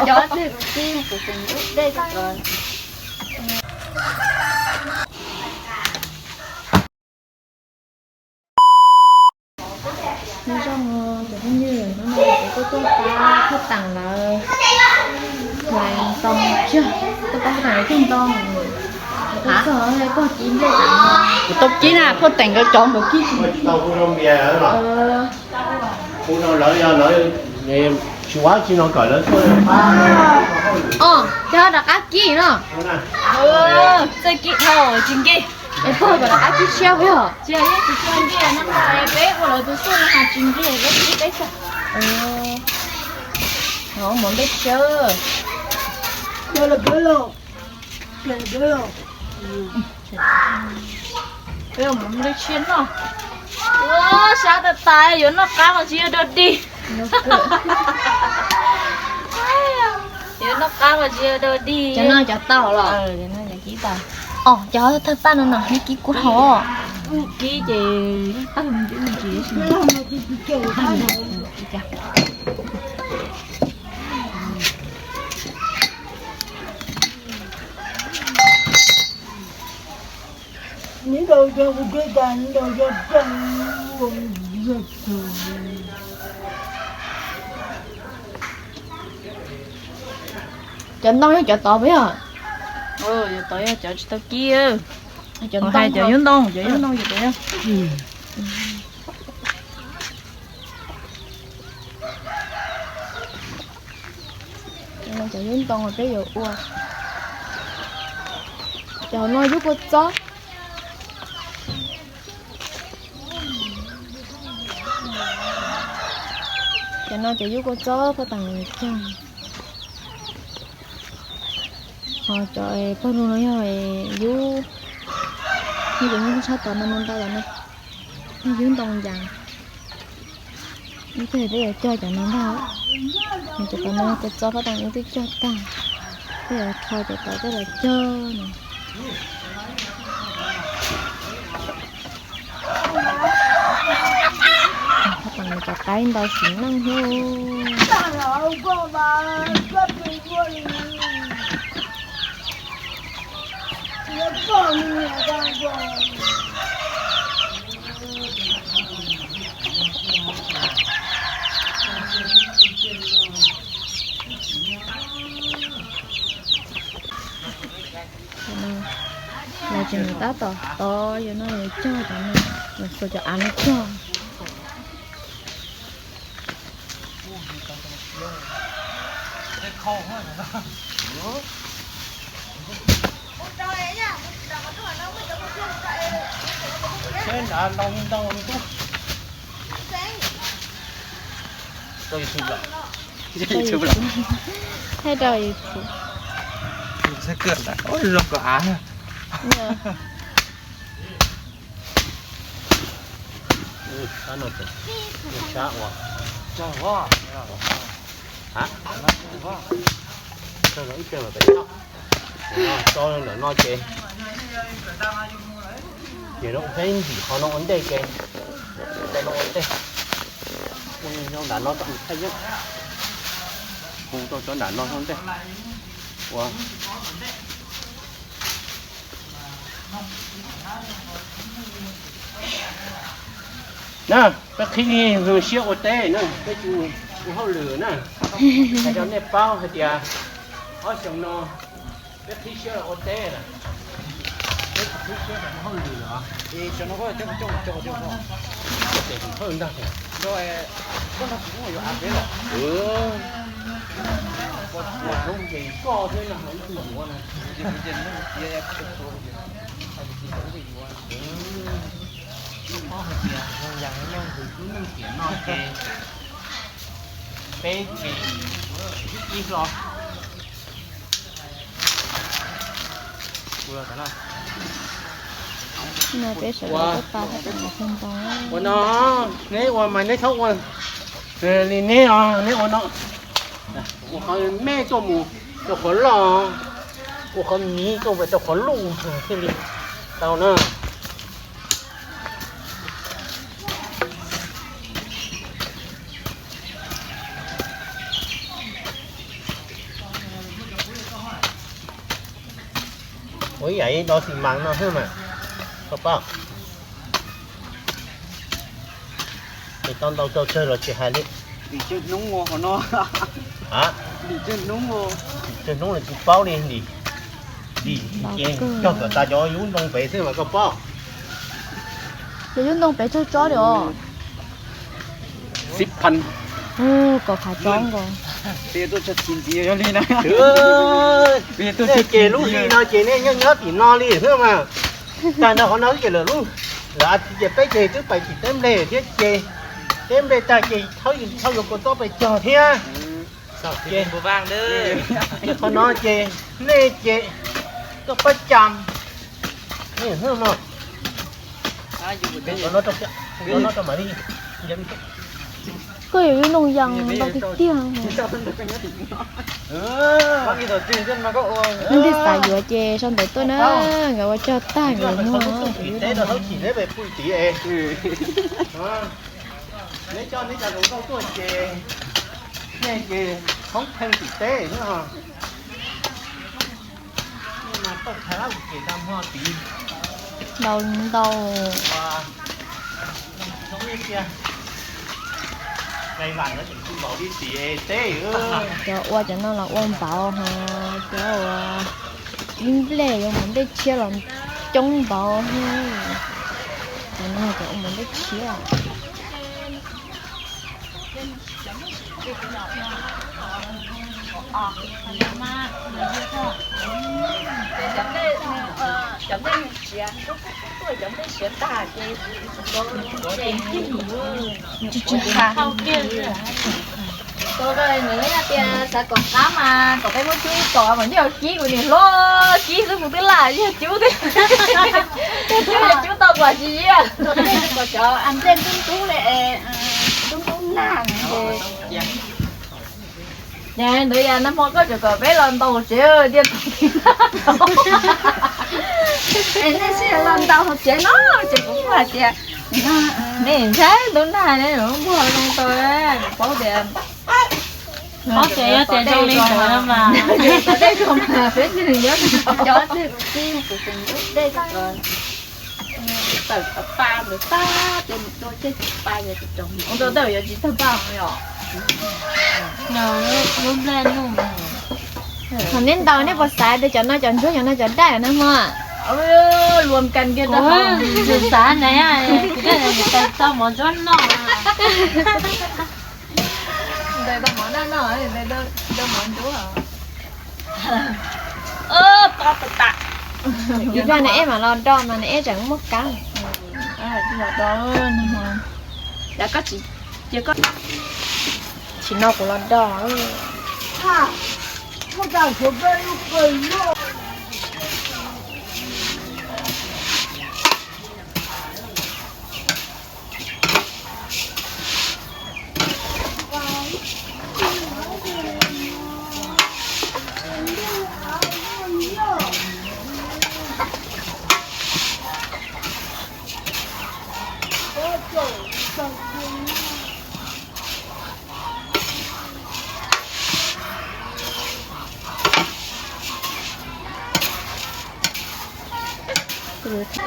Cov dej kuv kib kuv tus ntub dej tso. Nyob zoo cov phooj ywg, hnub no kuv tuaj pab phaj Teem lawv hlais ntoo cog, tuaj pab phaj Teem lawv cog ntoo. Kuv txog pog kib nplej tas no. Kuv tau kib na, phaj Teem nkawd cov nkawd kib. Tsis tau hu rau npias lawv los? Hu rau lawv, yog lawv tsis ua tsi no kom lawv tuaj pab. Os, cog rov qab kib no. Txawj kib dhau tsis nkeeg. Es pog kom rov qab kib siab yog tsis yog yeej tsis txawj nkeeg no, peb ua lawv tus tuaj no mas tsis nkeeg, peb kib peb xwb. Ua mov nplej tshiab. Peb ua mov nplej tshiab noj. Ua sab tas tas, yuav noj qab mas tsis yog dog dig. Yuav noj qab mas tsis yog dog dig. Cov no cov tau los? Os, cov thawj paj no no, nej kib kub dhau. Kib ces Cov ntoo yog cov tod puas yog? Cov tod yog cov tsis tau kib. Cov ntoo, cov yub ntoo, cov yub ntoo yog. Cov yub ntoo peb yuav ua. Cov no yub kua txob. Cov no cov yub kua txob phaj Teem cog. Ho cov pawg lug no yog yub, nej cov nyob tshab tod no ntau ntau no, yog yub ntoo yas. Ib pliag peb yuav cog cov no ntag. Cov tod no kua txob phaj Teem wb twb cog tag, peb yuav rho cov tod coj los cog no. Phaj Teem cov qaib ntau sim neej thiab. Lawv tseem tab tom tod, yuav no yuav cog cov no, yuav xuas cov av no cog. Thaij rau YouTube. Zoo kom av. Tso ntawm no ces, ces no ua peb ntim qhov no ua ntej ces, tso no ua ntej. Ua zoo nram no tso, thaij yeeb, hu rau cov nram no zoo ntej. Ua na, peb qhib siab ua teb na, peb tsis ua hauj lwm na. Hais rau nej paub hais tias ob xyoo no peb qhib siab los ua teb lawm, peb tsis qhib siab los ua hauj lwm lawm. Ces hawj ntag. Koj no kuv yuav av peb los. Ua txuas zoo ces koj thiab no ib tug yuav na. Paub hais tias zoo yas neej tus tub neej tiam no ces peb ces ib hlo. Ua no neb ua mas neb txhob ua li neb os, neb ua no. Ua qhov me tuaj mus rau qhov loj, ua qhov miv tuaj mus rau qhov luj thiaj li tau na. Ua ib yam li do xis mas no xwb mas, koj paub. Ces tau ntau tsawg los tsis hais li. Tim tsawg hnub ua qhov no. Tim tsawg hnub ua. Tim tsawg hnub los tsis paub li. Tim ces cog kom tas cov yub ntoo pem xwb mas koj paub. Cov yub ntoo pem tsawg tsob li os. Xib phan. Kom phav tsob nkaus. Ces lub hli no ces nej nyob nyob tim no li xwb mas. Tag nrho qhov no ces lawm lub, lawm a txiv ces peb ces twb pais tim teb nplej thiab ces teb nplej tag ces thaub yuav kua txob pes cog thiab. Ces qhov no ces nej ces tuaj pab cam. Nej xwb no. Koj yuav yub ntoo yas ntau tiag tiag. Leej twg xav yuav ces sau ntawv tuaj na, nkawd ua cog tag nkawd muag. Neb coj neb cov hluas nkauj tuaj ces nej ces thoob pheej tim teb xwb. Ntau ntau. Cov ua cov no los ua npaum hos cov uas ib nplej yuav mus ntej tshiab los coob npaum thiab. Cov no cov ua mus ntej tshiab. Tsis tsis ha. Nws tias xav kom qab mas kom peb muab cub ib tog mas nyob kib kuv niam hlob kib xwb kuv twb laj yog cub thiab. Cub yog cub tau kuv tsis yiag. Kom cov nplej ntub ntub li, ntub ntub nag. Ces ntawd yog nag hmo koj tseem kom peb los ntaus tsev tiaj tau ti nag no. Nej sib los ntaus hauv tsev no, ces kuv kuj hais tias nej ntshai ntub nag ne, npuag zoo tau, kuv paub tias. Paub tias yog tias zoo li ntawd mas, tom dej mas peb tsis nyob, cov twg tsis tus tus ntub dej tawm pa ntawd tag ces mus dua ceg pa yog tus tsoom ntawd yuav tsis tawg pa yom. Lub nplej nuj. Thaum nej ntaus nej puas xav tias cov no cov ntsuab, cov no cov daj na mog? Luam kas kiag rau hauv. Xav na, kuv tau mov ntsuab noj. Ntawd tau mov noj noj, ntawd tau mov ntsuab. Ib pliag nws eb mam los do mas nws eb tseem muaj kab. Tsis no kuv los do.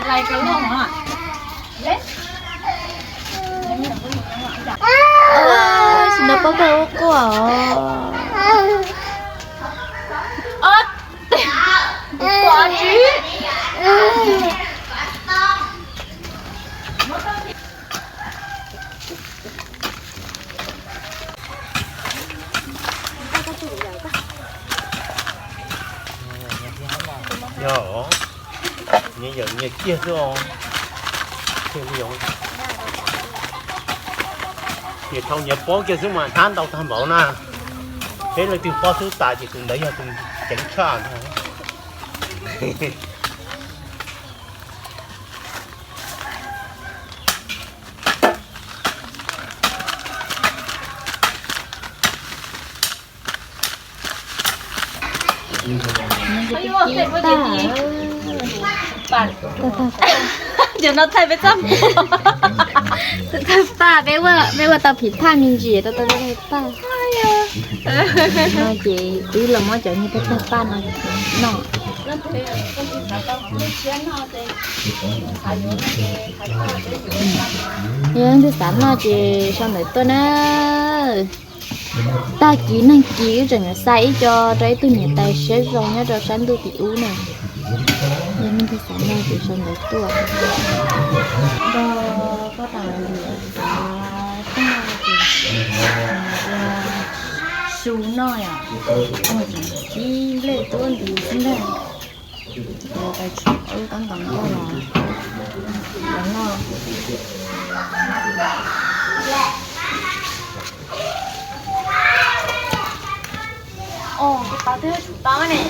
Lais ka loj. Sim no pab pawg ua quaj os. Yog, nyias yawm nyias ciaj xwb os. Thiaj li os. Nyias dhau nyias pob kiag xwb mas hnab ntau tag npaum na. Peb leej twg pob xub tas ces tus ntawd yog tus ceev tshaj ntag. Cov no thaij peb txaj muag. Thaij paj, peb ua tau phiv thaj me ntsis tau tau thaij paj. No ces wb los muab cov niag thaij paj no noj. Yog leej twg xav noj ces sau ntawv tuaj na. Tag kis neeg kis wb tseem yuav xa ib co rau ib tug niam tais siab zoo nyob rau sab ntuj tim ub na. Yog leej twg xav noj ces sau ntawv tuaj. Nrog koj tas li xav tag ces ua su noj yom, ua tseem kib nplej tuab nti xwb ntag. Ua tais tshum wb kab ntoos tuaj los los noj. Tus pov twb tsum tau ne.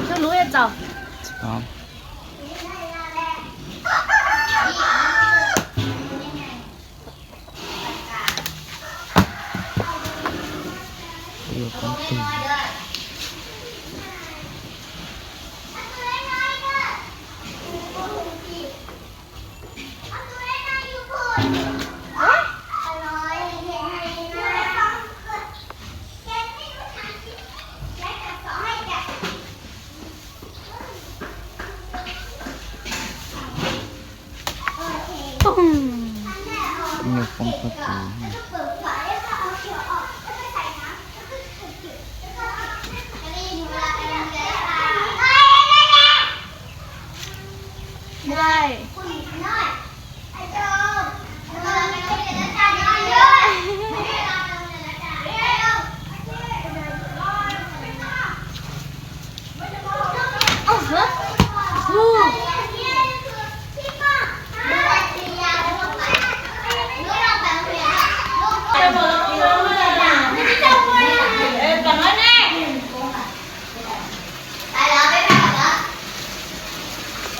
Txhob lub txaus. Nyuag poob tag kis.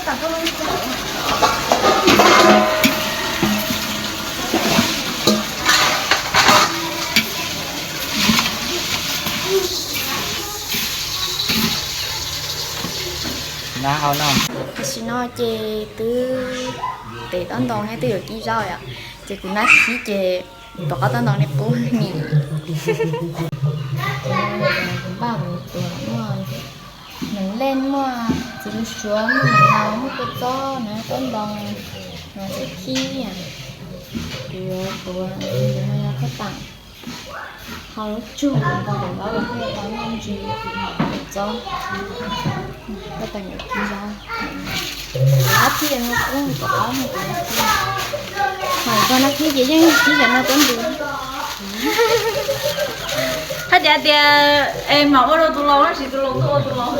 Tam sim no ces twb tes tob ntoo thiab twb yuav kib zaub yom, ces kuv nab khib ces rov qab tob ntoo li qub ni. Npaj kuv tuav muaj nees lej, muaj txiv lws suav, muaj nas, muaj kua txob na, tob ntoo, nas, txiv khib. Kuv yuav tuav no yog koj tam. Ho lub tsug ntoo los kuj tau noj ntsis txob. Koj tau nyuam kib zaub. Ab thib no kuj rov qab mus rau nab thib. Ho koj nab thib ces yeej kib cov no tuab ntws. Hais tias tias es mam ua rau tus laus, tab sis tus laus tuaj ua tus laus.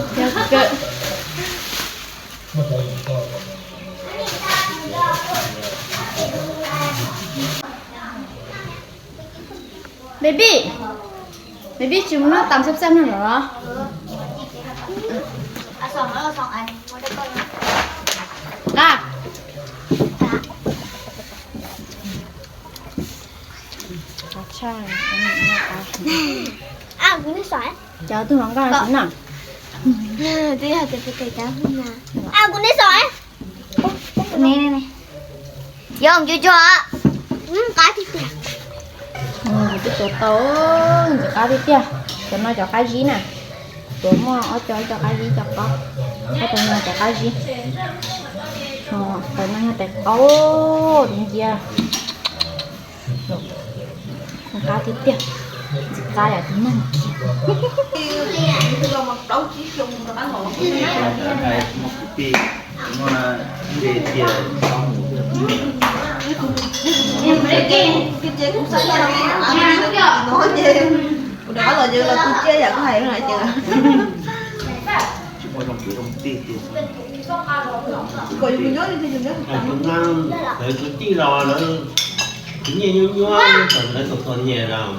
Baby, baby tsis mus noj tas xab xab no los? Nqa. Cov tug hluas nkauj no. Kuv neb so. Yob cuag cuag. Qab tiag tiag. Kuv twb tuav tau, ntxim qab tiag tiag. Cov no cov qab zib na. Tuav muaj ob co, ib co qab zib, ib co qaub. Ob co no cov qab zib. Ho cov no yog tais qaub, tais ncia. Qab tiag tiag, ntxim qab yam tus neeg kiag. Kuv rov qab los ces los tu tsiaj yam koj hais no ces. Tsis muaj zoo kwv zoo tij tiag. Kom yus mus nyob li yus nyob. Tus nab, lawv kwv tij los lawv kwv nyiaj nyuaj nyuaj, lawv txom txom nyem los.